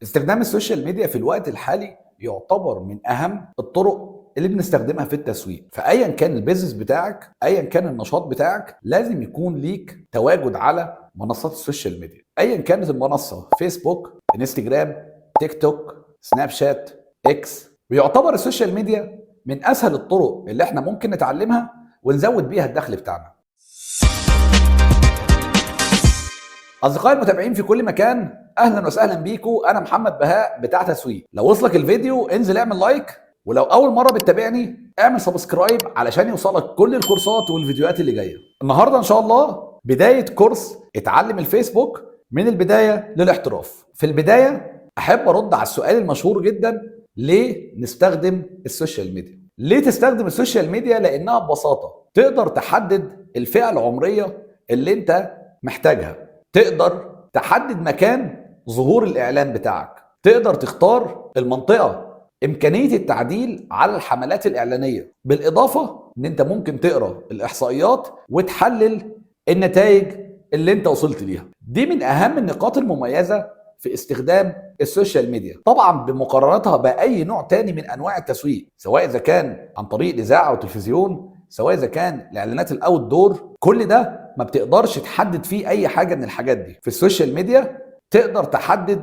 استخدام ال social media في الوقت الحالي يعتبر من اهم الطرق اللي بنستخدمها في التسويق. فايا كان ال business بتاعك، ايا كان النشاط بتاعك، لازم يكون ليك تواجد على منصات ال social media، ايا كانت المنصه: فيسبوك، انستجرام، تيك توك، سناب شات، اكس. ويعتبر ال social media من اسهل الطرق اللي احنا ممكن نتعلمها ونزود بيها الدخل بتاعنا. اصدقائي المتابعين في كل مكان، اهلا وسهلا بيكم. انا محمد بهاء بتاع تسويق. لو وصلك الفيديو انزل اعمل like، ولو اول مرة بتتابعني اعمل subscribe علشان يوصلك كل الكورسات والفيديوهات اللي جاية. النهارده ان شاء الله بداية كورس اتعلم الفيسبوك من البداية للاحتراف. في البداية احب ارد على السؤال المشهور جدا: ليه نستخدم ال social media؟ ليه تستخدم ال social media؟ لانها ببساطة تقدر تحدد الفئة العمرية اللي انت محتاجها، تقدر تحدد مكان ظهور الاعلان بتاعك، تقدر تختار المنطقة، امكانية التعديل على الحملات الاعلانية، بالاضافة ان انت ممكن تقرا الاحصائيات وتحلل النتائج اللي انت وصلت ليها. دي من اهم النقاط المميزة في استخدام ال social media، طبعا بمقارنتها باي نوع تاني من انواع التسويق، سواء اذا كان عن طريق الاذاعة والتلفزيون، سواء اذا كان الاعلانات ال outdoor. كل ده ما بتقدرش تحدد فيه اي حاجة من الحاجات دي. في ال social media تقدر تحدد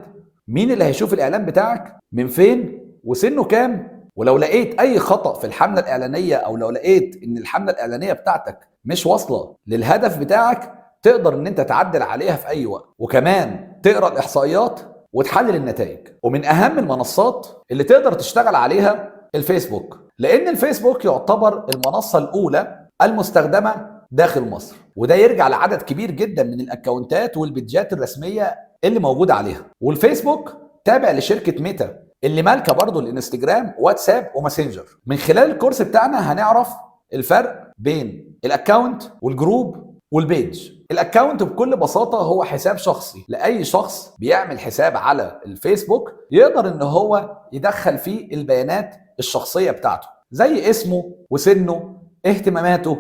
مين اللي هيشوف الاعلان بتاعك، من فين، وسنة كام، ولو لقيت اي خطأ في الحملة الاعلانية، او لو لقيت ان الحملة الاعلانية بتاعتك مش واصله للهدف بتاعك، تقدر ان انت تعدل عليها في اي وقت، وكمان تقرا الاحصائيات وتحلل النتائج. ومن اهم المنصات اللي تقدر تشتغل عليها الفيسبوك، لان الفيسبوك يعتبر المنصة الاولى المستخدمة داخل مصر، وده يرجع لعدد كبير جدا من الاكونتات والبيدجات الرسمية اللي موجودة عليها. والفيسبوك تابع لشركة ميتا اللي مالكه برضو الانستجرام، واتساب، وماسنجر. من خلال الكورس بتاعنا هنعرف الفرق بين ال account وال group وال page. ال account بكل بساطة هو حساب شخصي لاي شخص بيعمل حساب على الفيسبوك، يقدر ان هو يدخل فيه البيانات الشخصية بتاعته، زي اسمه وسنة، اهتماماته،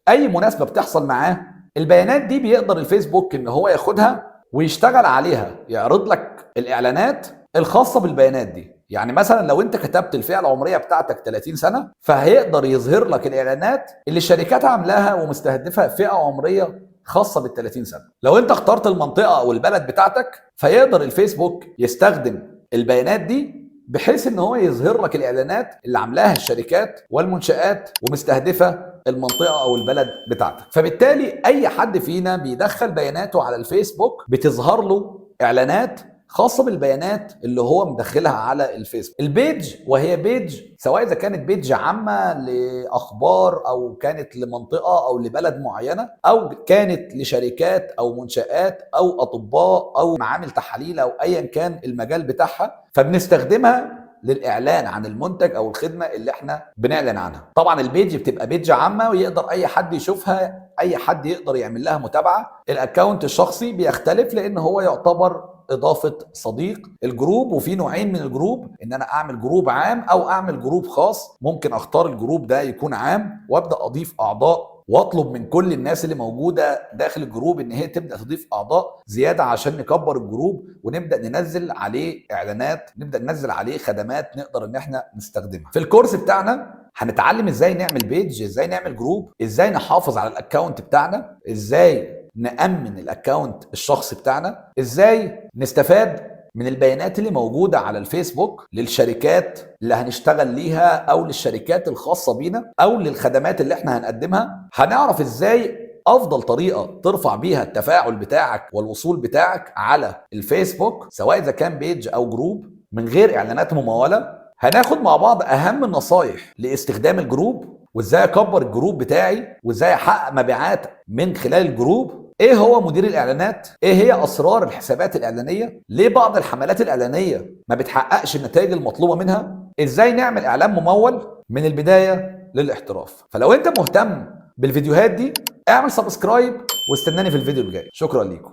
اي مناسبة بتحصل معاه. البيانات دي بيقدر الفيسبوك ان هو ياخدها ويشتغل عليها، يعرض لك الاعلانات الخاصة بالبيانات دي. يعني مثلا لو انت كتبت الفئة العمرية بتاعتك 30 سنة، فهيقدر يظهر لك الاعلانات اللي الشركات عاملاها ومستهدفه فئة عمرية خاصة بال 30 سنة. لو انت اخترت المنطقة او البلد بتاعتك، فيقدر الفيسبوك يستخدم البيانات دي بحيث ان هو يظهر لك الاعلانات اللي عاملاها الشركات والمنشآت ومستهدفه المنطقة او البلد بتاعتك. فبالتالي اي حد فينا بيدخل بياناته على الفيسبوك بتظهر له اعلانات خاصة بالبيانات اللي هو مدخلها على الفيسبوك. ال page، وهي page سواء اذا كانت page عامة لاخبار او كانت لمنطقه او لبلد معينة، او كانت لشركات او منشآت او اطباء او معامل تحاليل او ايا كان المجال بتاعها، فبنستخدمها للاعلان عن المنتج او الخدمة اللي احنا بنعلن عنها. طبعا ال page بتبقى page عامة ويقدر اي حد يشوفها، اي حد يقدر يعمل لها متابعه. ال account الشخصي بيختلف لان هو يعتبر اضافه صديق. ال group، وفي نوعين من ال group: ان انا اعمل group عام او اعمل group خاص. ممكن اختار ال group ده يكون عام وابدا اضيف اعضاء، واطلب من كل الناس اللي موجودة داخل ال group ان هي تبدا تضيف اعضاء زيادة عشان نكبر ال group ونبدا ننزل عليه اعلانات، نبدا ننزل عليه خدمات نقدر ان احنا نستخدمها. في الكورس بتاعنا هنتعلم ازاي نعمل page، ازاي نعمل group، ازاي نحافظ على ال account بتاعنا، ازاي نأمن ال account الشخصي بتاعنا، ازاي نستفاد من البيانات اللي موجودة على الفيسبوك للشركات اللي هنشتغل ليها او للشركات الخاصة بينا او للخدمات اللي احنا هنقدمها. هنعرف ازاي افضل طريقة ترفع بيها التفاعل بتاعك والوصول بتاعك على الفيسبوك، سواء اذا كان page او group، من غير اعلانات ممولة. هناخد مع بعض اهم النصايح لاستخدام ال group، وازاي اكبر ال group بتاعي، وازاي احقق مبيعات من خلال ال group، ايه هو مدير الاعلانات، ايه هي اسرار الحسابات الاعلانية، ليه بعض الحملات الاعلانية ما بتحققش النتائج المطلوبة منها، ازاي نعمل اعلان ممول من البداية للاحتراف. فلو انت مهتم بالفيديوهات دي اعمل subscribe واستناني في الفيديو الجاي. شكرا ليكم.